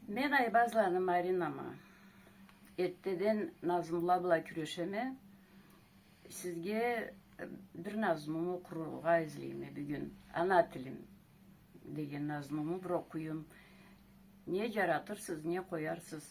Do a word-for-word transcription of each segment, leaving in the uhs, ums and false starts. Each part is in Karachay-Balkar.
Мен Айбазланы Маринама. Эртдеден назмула бла кюрешеме. Сизге, э, бир назмуму окъургъа излейме бюгюн. «Ана тилим» деген назмуму бир окъуюм. Не джаратырсыз, не къоярсыз.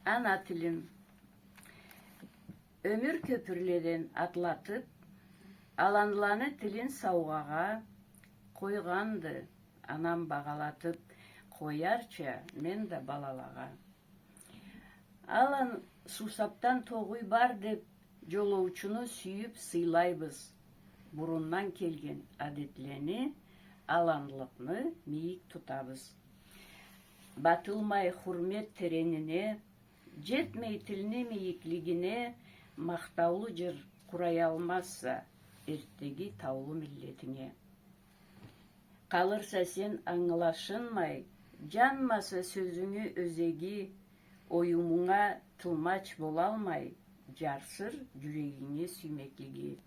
Ана тилим. Ёмюр кёпюрледен атлатып, аланланы тилин саугъагъа къойгъанды анам багъалатып, къоярча мен да балалагъа. Алан суусапдан тогъуй бар деп, джолоучуну сюйюп сыйлайбыз. Бурундан келген адетлени, аланлыкъны мийик тутабыз. Батылмай хурмет теренине, джетмей тилни мийиклигине, махтаулу джыр къураялмазса эрттеги таулу миллетинге. Къалырса сен ангылашынмай, джанмаса сёзюнгю ёзеги, оюмунга тылмач болалмай, джарсыр джюрегинге сюймеклиги.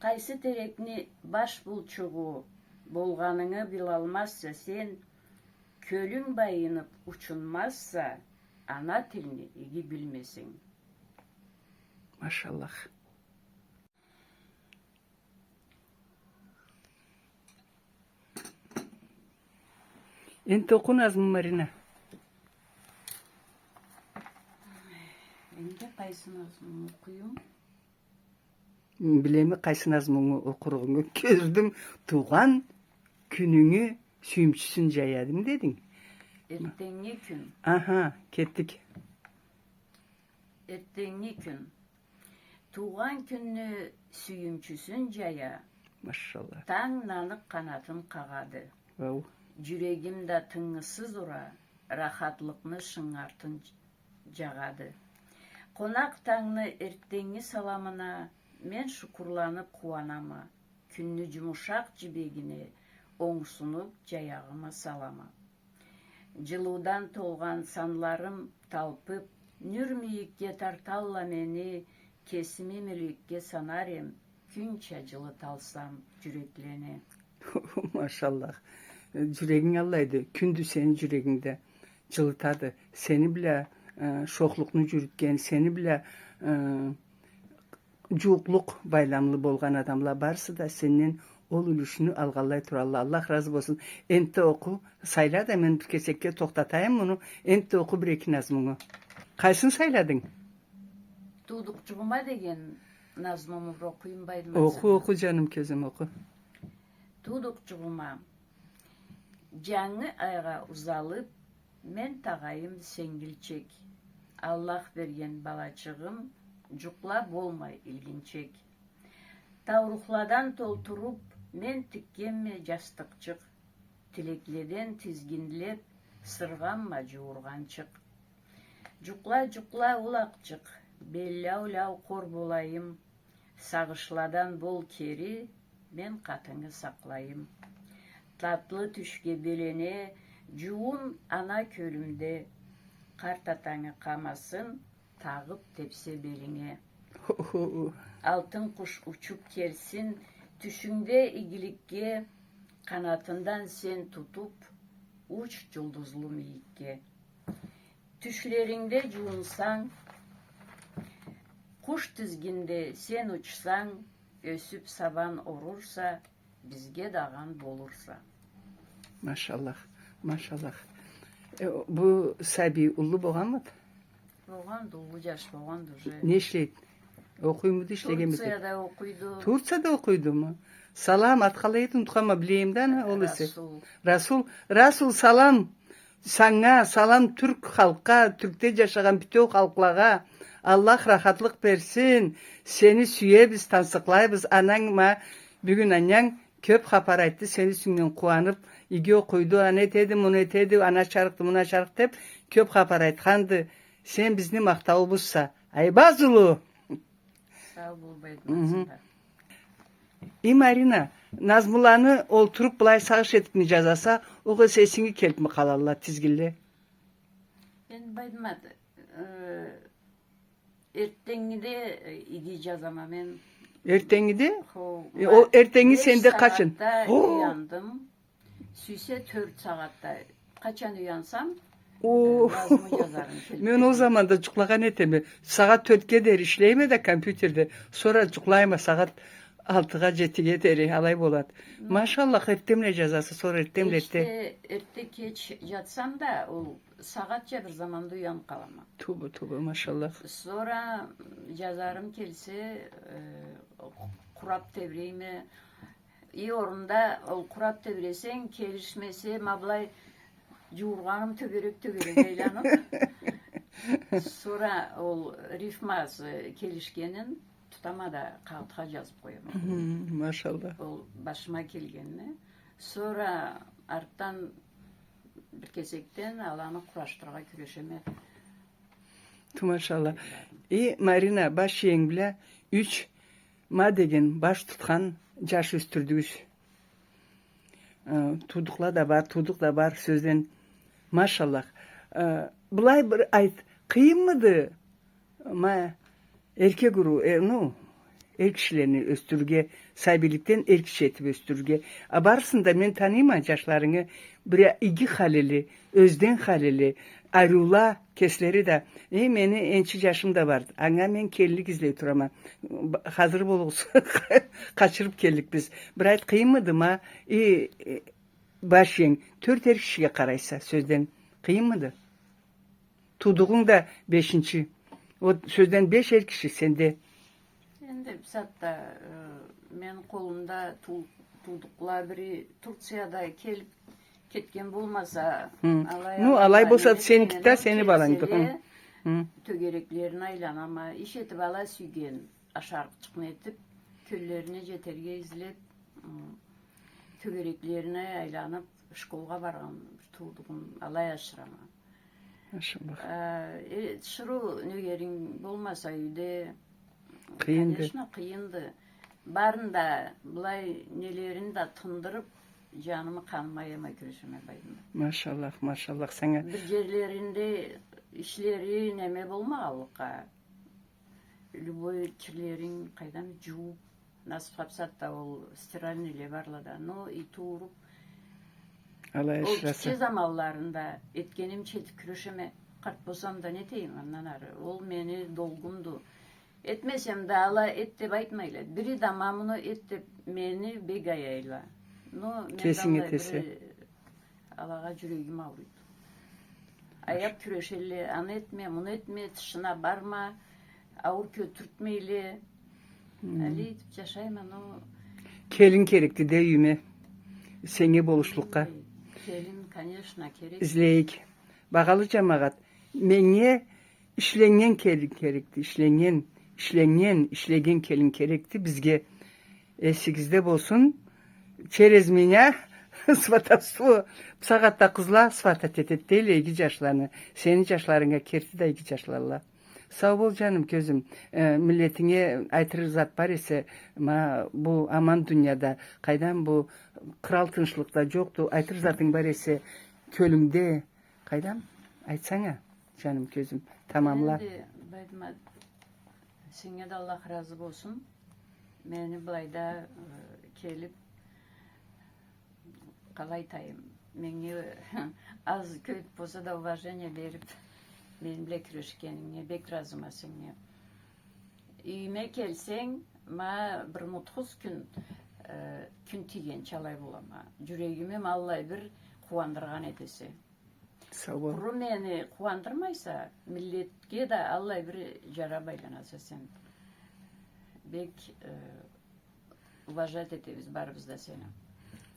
Къайсы терекни баш булчугъу болгъанынгы билалмазса сен, кёлюнг байынып учунмазса, ана тилни иги билмесенг. Машаллах. Энтта окъу назму, Марина. Энтта къайсы назмуму окъуюм? Билеми, къайсы назмунгу окъуругъунгу. Кёрдюм, туугъан кюнюнгю сюйюмчюсюн джаядым дединг. Эрттенги кюн. Аха, кетдик. Эрттенги кюн. Туугъан кюнню сюйюмчюсюн джая. Машаллах. Танг наныкъ къанатын къагъады. Вау. Джюрегим да тынгысыз ура, рахатлыкъны шынгартын дж-, джагъады. Къонакъ тангны эрттенги саламына мен шукурланып къууанама. Кюнню джумушакъ джибегине онг сунуп джаягъыма салама. Джылыудан толгъан санларым талпып, нюр мийикге тарталла мени, кесими мюлекге санар эм, кюнча джылыталсам джюреклени. Машаллах. Джюрегинг аллайды, кюндю сени джюрегингде, джылытады. Сени бла, э, шохлукъну джюрютген, сени бла, э, джууукълукъ байламлы болгъан адамла барысы да сенден ол юлюшню алгъанлай туралла. Аллах разы болсун. Энтта окъу, сайла да, мен бир кесекге тохтатайым муну. Энтта окъу бир-эки назмунгу. Къайсын сайладынг? «Туудукъчугъума» деген назмуму бир окъуюм, Байдымат. Окъу, окъу, джаным, кёзюм, окъу. Туудукъчугъума. Джангы айгъа узалып, мен тагъайым сенгилчек. Аллах берген балачыгъым, джукъла, болмай илгинчек. Таурухладан толтуруп, мен тикгенме джастыкъчыкъ. Тилекледен тизгинлеп, сыргъанма джууургъанчыкъ. Джукъла, джукъла, улакъчыкъ, белляу-ляу къор болайым. Сагъышладан бол кери, мен къатынгы сакълайым. Татлы тюшге белене, джууун ана кёлюмде. Къарт атангы къамасын тагъып тепсе белинге. Алтын къуш учуп келсин тюшюнгде игиликге, къанатындан сен тутуп, уч джулдузлу мийикге. Тюшлерингде джуунсанг, къуш тизгинде сен учсанг, ёсюп сабан орурса, бизге дагъан болурса. Машаллах, машаллах. Э, бу сабий уллу болгъанмыды? Болгъанды, уллу джаш болгъанды уже. Не ишлейди? Окъуймуду, ишлегенмиди? Турцияда окъуйду. Турцияда окъуйдуму? Салам, аты къалай эди, унутханма, билейим да, ана, ол эсе. Расул. Расул, Расул, салам. Санга салам, тюрк халкъгъа, Тюркде джашагъан бютеу халкълагъа Аллах рахатлыкъ берсин. Сени сюебиз, тансыкълайбыз. Ананг ма бюгюн, ананг кёп хапар айтды, сени юсюнгден къууанып, иги окъуйду, аны этеди, муну этеди, ана чарыкъды, муна чарыкъды деп, кёп хапар айтханды. Сен бизни махтауубузса, Айбаз улу. Сау бол, Байдымат. Мгм. Сен да. И, Марина, назмуланы олтуруп былай сагъыш этипми джазаса, огъесе эсинге келипми къалалла тизгинле? Энди, Байдымат, э, эрттенгиде, э, иги джазама мен. Эртденги да? Хо, э, ма, ол эртденги беш сагъатда къачан? Хо! Уяндым. Сюйсе, тёрт сагъатда. Къачан уянсам, о, э, назму джазарым келип кетеди. Мен ол заманда джукълагъан этеме. Сагъат тёртге дери ишлейме да компьютерде. Сора джукълайма сагъат алтыгъа, джетиге дери, алай болады. М. Машаллах, эртденбла джазаса, сора эртденбла эртде. Кечде, эртде кеч джатсам да, ол сагъатча бир заманда уянып къалама. Тоба, тоба, машаллах. Сора, м, джазарым келсе, э, къурап тебирейме. И орунда ол къурап тебиресенг, келишмесе, ма былай джууургъаным тёгерек-тёгерек айланып. Сора ол рифмасы келишгенин тутама да, къагъытха джазып къояма. Хы, машаллах. Ол башыма келгенни. Сора артдан бир кесекден аланы къурашдырыргъа кюрешеме. Ту, машаллах. И, Марина, баш иенг бла юч ма деген баш тутхан джаш ёсдюрдюгюз. Э, туудукъла да бар, туудукъ да бар, сёзден, машаллах. Э, былай бир айт, къыйынмыды? Ма, эркек уруу, э, ну, эр кишилени ёсдюрюрге, сабийликден эр киши этип ёсдюрюрге. А барысын да мен таныйма, джашларынгы, бир иги халили, ёзден халили, ариула кеслери да. Э, мени энчи джашым да барды. Анга мен келинлик излей турама. Б-, хазыр болугъуз. Къачырып келликбиз. Бир айт, къыйынмыды ма? Э, э, баш иенг, тёрт эр кишиге къарайса, сёзден. Къыйынмыды? Туудугъунг да бешинчи. Ол сёзден беш эр киши сенде. Энди бусагъатда, э, мени къолумда ту-, туудукъла, бири Турцияда келип кетген болмаса, хы, алай, ну, алай болса, сеники да, сени баланг да. Хы. Тёгереклерине айланама, иш этип ала сюйген, ашарыкъчыкъны этип, кёллерине джетерге излеп, м, тёгереклерине айланып, школгъа баргъан бир туудугъум, алай ашырама. Машаллах. Э, э, тиширыу нёгеринг болмаса юйде, къыйынды. Конечно, къыйынды. Барын да, былай, нелерин да тындырып, джанымы, къанымы аямай кюрешеме былайда. Машаллах, машаллах, сеннге. Бир джерлеринде ишлери неме болмагъанлыкъгъа, любой кирлерин къайдам джууп, насып хапсат да ол стиральныйле барла да, но иту уруп. Алай ашыраса. Ол гитче заманларында этгенимча этип кюрешеме, къарт болсам да не этейим андан ары. Ол мени долгумду. Этмесем да, ала эт деп айтмайла. Бири да ма муну эт деп мени бек аяйла. Но мен да алай бир алагъа джюрегим ауруйду. Аяп кюрешелле, аны этме, муну этме, тышына барма, ауур кётюртмейле. Хм. Алай этип джашайма, но. Келин керекди да юйюме. Сеннге болушлукъгъа. Келин, конечно, керек. Излейик. Багъалы джамагъат, меннге ишленнген келин керекди, ишленнген, ишленнген, ишлеген келин керекди бизге. Эсигизде болсун, через меня сватовство. Бусагъатда къызла сватать этеди да иги джашланы. Сени джашларынга керти да иги джашладыла. Сау бол, джаным, кёзюм. Э, миллетинге айтыр зат бар эсе, ма, бу аман дунияда, къайдам, бу къырал тынчлыкъда джокъду, айтыр затынг бар эсе, кёлюнгде, къайдам, айтсанг а, джаным, кёзюм, тамамла. Энди, Байдымат, сеннге да Аллах разы болсун. Мени былайда, э, келип, къалай айтайым, меннге аз-кёп болса да уважение берип, мени бла кюрешгенинге бек разыма сеннге. Юйюме келсенг, ма бир мутхуз кюн, э, кюн тийгенча алай болама. Джюрегими ма аллай бир къууандыргъан этесе. Сау бол. Къуру мени къууандырмайса, миллетге да аллай бир джарап айланаса сен. Бек, э, уважать этебиз барыбыз да сени.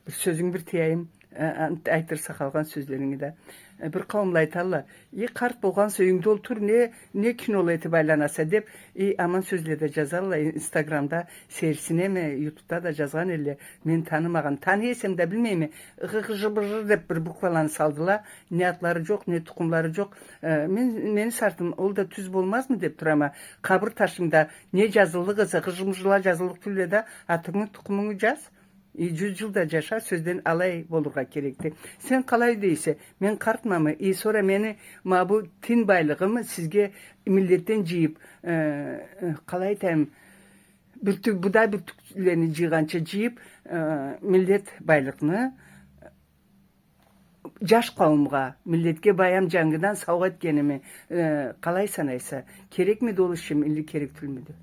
Бир сёзюнг бир тияйым, э, э, айтырса къалгъан сёзлеринги да. Э, бир къауумла айталла, и, къарт болгъанса, юйюнгде олтур, не, не кинола этип айланаса деп, и, аман сёзле да джазалла, инстаграмда сейирсинеме, ютубда да джазгъан элле, мен танымагъан, таный эсем да билмейме, гъыжы-быжы деп бир букваланы салдыла, не атлары джокъ, не тукъумлары джокъ. Э, мен, мени сартым, ол да тюз болмазмы деп турама, къабыр ташынгда не джазыллыкъ эсе, гъыжы-мыжыла джазыллыкъ тюлле да, атынгы, тукъумунгу джаз. И, джюз джыл да джаша, сёзден алай болургъа керекди. Сен къалай дейсе, мен къартмамы, и, сора мени ма бу тин байлыгъымы сизге миллетден джыйып, э, э, къалай айтайым, Бюртюк, бу да бюртюклени джыйгъанча джыйып, э, миллет байлыкъны, джаш къауумгъа, миллетге баям джангыдан саугъа этгеними, э, къалай санайса, керекмиди ол иш, или керек тюлмюдю?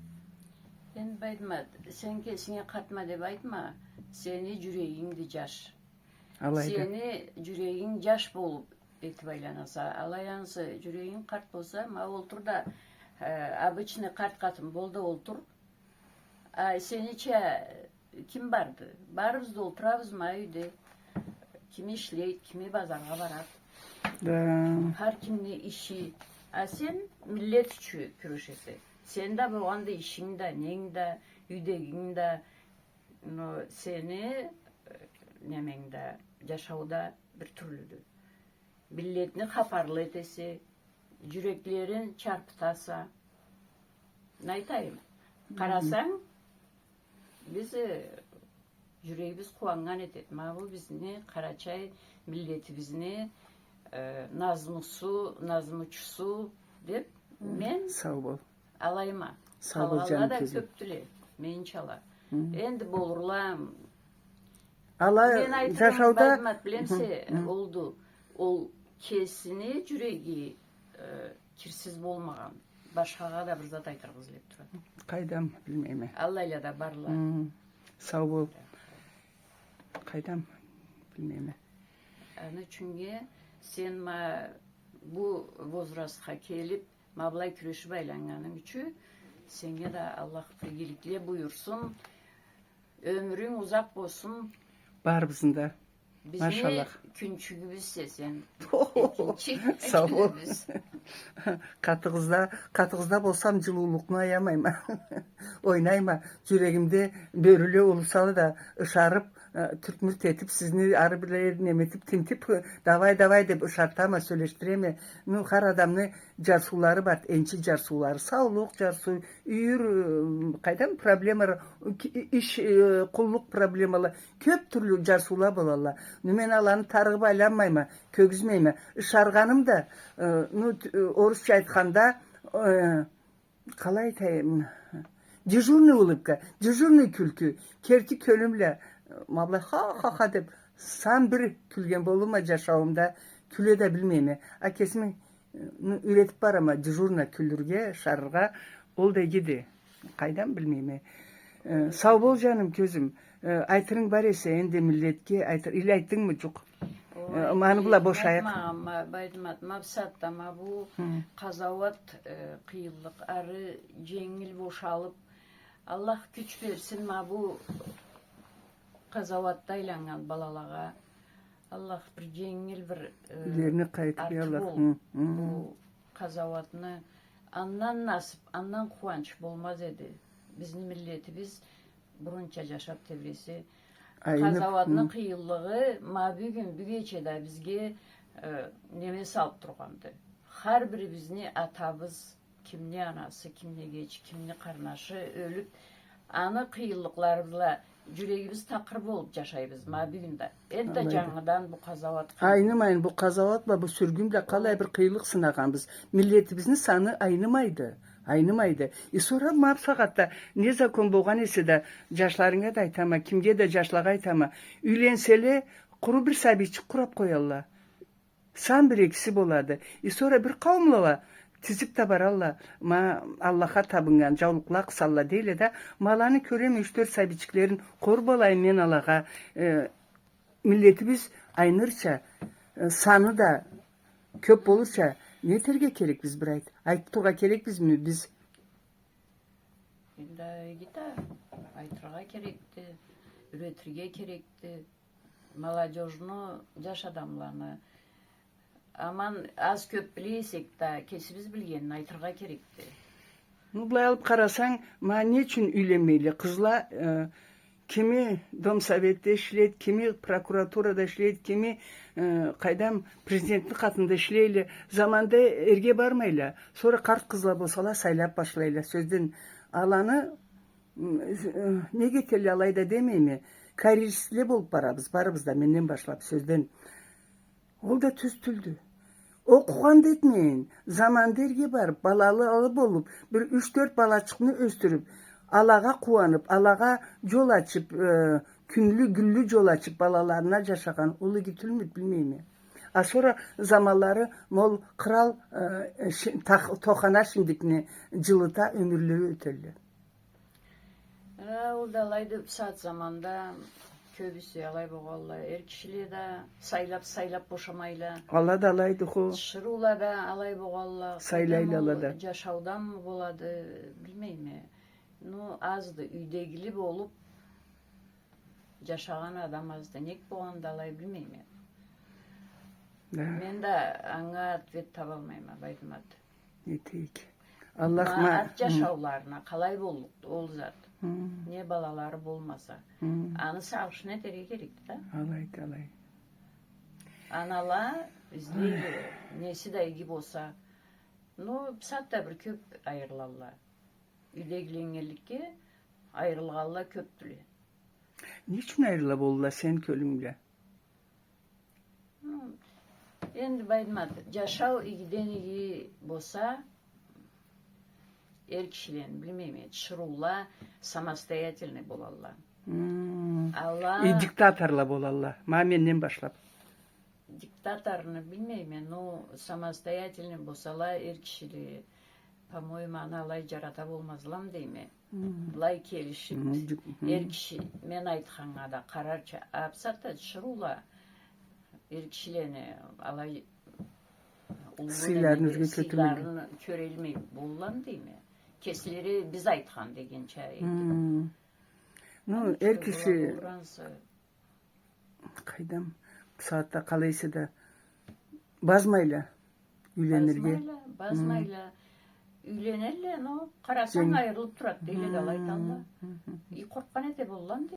Энди, Байдымат, сен кесинге къартма деп айтма, сени джюрегингди джаш. Алайды. Сени джюрегинг джаш болуп этип айланаса. Алай ансы джюрегинг къарт болса, ма олтур да, э, обычный къарт къатын бол да олтур. А сенича ким барды? Барыбыз да олтурабыз ма юйде. Кими ишлейди, кими базаргъа барады. Да. Хар кимни иши. А сен миллет ючюн кюрешесе. Сен да болгъанды ишинг да, ненг да, юйдегинг да, но сени, э, неменг да, джашау да бир тюрлюдю. Миллетни хапарлы этесе, джюреклерин чарпытаса. Не айтайым? Хы. Къарасанг, биз, э, джюрегибиз къууаннган этеди. Ма бу бизни къарачай миллетибизни, э, назмусу, назмучусу деп мен алайма. Сау бол. Сау бол, джаным, кёзюм. Къалгъанла да кёпдюле, меничала. Хы. Энди болурла. Ала джашауда. Мен айтырым, Байдымат, билемисе, хы, хы, олду. Ол кесини джюреги, э, кирсиз болмагъан. Башхагъа да бир зат айтыргъа излеп турады. Къайдам, билмейме. Аллайла да барла. Хы. Сау бол. Къайдам, билмейме. Аны ючюннге сен ма бу возрастха келип, ма былай кюрешип айланнганынг ючюн сеннге да Аллах игиликле буюрсун. Ёмюрюнг узакъ болсун. Барыбызны да. Машаллах. Бизни кюнчюгюбюзсе сен. Экинчи кюнчюгюбюз. Сау бол. Къатыгъызда, къатыгъызда болсам, джылыулукъну аямайма. Ойнайма. Джюрегимде бёрюле улусала да ышарып, э, тюрт-мюрт этип, сизни ары бир неме этип, тинтип, давай, давай деп ышартама, сёлешдиреме. Ну, хар адамны джарсыулары бар, энчи джарсыулары. Саулукъ джарсыу, юйюр, э, къайдам, проблемала, иш, э, къуллукъ проблемала, кёп тюрлю джарсыула болалла. Ну, мен аланы тарыгъып айланмайма, кёргюзмейме. Ышаргъаным да, э, ну, т-, э, орусча айтханда, э, къалай айтайым, дежурный улыбка, дежурный кюлкю, керти кёлюм бла, ма былай ха-ха-ха деп, сан бир кюлген болурма джашауумда, кюле да билмейме. А кесими, ну, юретип барама дежурно кюлюрге, ышарыргъа, ол да игиди. Къайдам, билмейме. Э, сау бол, джаным, кёзюм. Э, айтырынг бар эсе, энди миллетге айтыр-, или айтдынгмы, джукъ? Ой, э, ма аны бла бошайыкъ. Айтмагъанма, Байдымат, ма бусагъатда ма бу, хы, къазауат, э, къыйынлыкъ, ары дженгил бошалып, Аллах кюч берсин ма бу къазауатда айланнган балалагъа. Аллах бир дженгил бир, э, юйлерине къайтып, артыкъ, Аллах, бол, хы, хы, бу къазауатны. Андан насып, андан къууанч болмаз эди. Бизни миллетибиз бурунча джашап тебресе. Айнып, къазауатны, хы, къыйынлыгъы ма бюгюн, бюгече да бизге, э, неме салып тургъанды. Хар бирибизни атабыз, кимни анасы, кимни эгечи, кимни къарнашы ёлюп, аны къыйынлыкълары бла джюрегибиз такъыр болуп джашайбыз ма бюгюн да. Энтда, алайды, джангыдан бу къазауат къыйын. Айнымайын, бу къазауат бла, бу сюргюн бла къалай бир къыйынлыкъ сынагъанбыз. Миллетибизни саны айнымайды, айнымайды. И сора ма бусагъатда не закон болгъан эсе да, джашларынга да айтама, кимге да, джашлагъа айтама, юйленселе, къуру бир сабийчик къурап къоялла. Сан бир-экиси болады. И сора бир къауумла уа тизип да баралла. Ма Аллахха табыннган джаулукъла къысалла дейле да, ма аланы кёреме, юч-тёрт сабийчиклерин къор болайым мен алагъа. Э, миллетибиз айнырча, э, саны да кёп болурча, не этерге керекбиз, бир айт. Айтып тургъа керекбизми биз? Энди иги да, айтыргъа керекди, юретирге керекди. Молодёжну, джаш адамланы, аман, аз-кёп биле эсек да, кесибиз билгенин айтыргъа керекди. Ну, былай алып къарасанг, ма не ючюн юйленмейле къызла, э, кими домсоветде ишлейди, кими прокуратурада ишлейди, кими, э, къайдам, президентни къатында ишлейле. Заманда эрге бармайла. Сора къарт къызла болсала, сайлап башлайла. Сёзден, аланы М, э, неге этелле алайда демейме. Карьеристле болуп барабыз, барыбыз да, менден башлап, сёзден. Ол да тюз тюлдю. Окъугъан да этмейин, заманда эрге барып, балалы болуп, бир юч-тёрт балачыкъны ёсдюрюп, Алагъа къууанып, алагъа джол ачып, э, кюнлю, гюнлю джол ачып, балаларына джашагъан уллу иги тюлмюдю, билмейме. А сора заманлары ма ол къырал, э, ши-, тах-, тохана шиндикни джылыта, ёмюрлери ётелле. Э, ол да алайды, бусагъат заманда кёбюсю алай болгъанла, эр кишиле да сайлап, сайлап бошамайла. Ала да алайды хо. Тиширыула да алай болгъанла. Сайлайла ала да. Къайдам, ол джашауданмы болады, билмейме. Ну, азды, юйдегили болуп, джашагъан адам азды. Нек болгъанды алай, билмейме. Да. Мен да анга ответ табалмайма, Байдымат. Нетейик. Аллах ма-, ма-, ат джашауларына къалай боллукъду ол зат? Хы. Не балалары болмаса. Хы. Аны сагъышын этерге керекди да. Алайды, алай. Анала излейле, неси да иги болса. Но бусагъатда бир кёп айырылалла. Юйдегиленнгенликге айырылгъанла кёпдюле. Не ючюн айырыла болла сен кёлюнг бла? Хы. Энди, Байдымат, джашау игиден иги болса, эр кишилени, билмейме, тиширыула самостоятельный болалла. Хы. Ала... И диктаторла болалла. Ма менден башлап. Диктаторну билмейме, но самостоятельный болсала, эр кишиле, по-моему, аны алай джарата болмазлам дейме. Хы. Былай келишип, хы, дик-, хы, эр киши мен айтханнга да къарарча, а бусагъатда тиширыула эр кишилени алай уллу сыйларын неме, ёзге кётюрмейле, сыйларын кёрелмей боллам дейме. Кеслери биз айтхан дегенча этип. Хы. Ну, эр киши Къайдам, бусагъатда къалай эсе да базмайла юйленирге. Базмайла, базмайла. Юйленелле, но къарасанг, айырылып турады дейле да алай айталла. И къоркъгъан эте боллам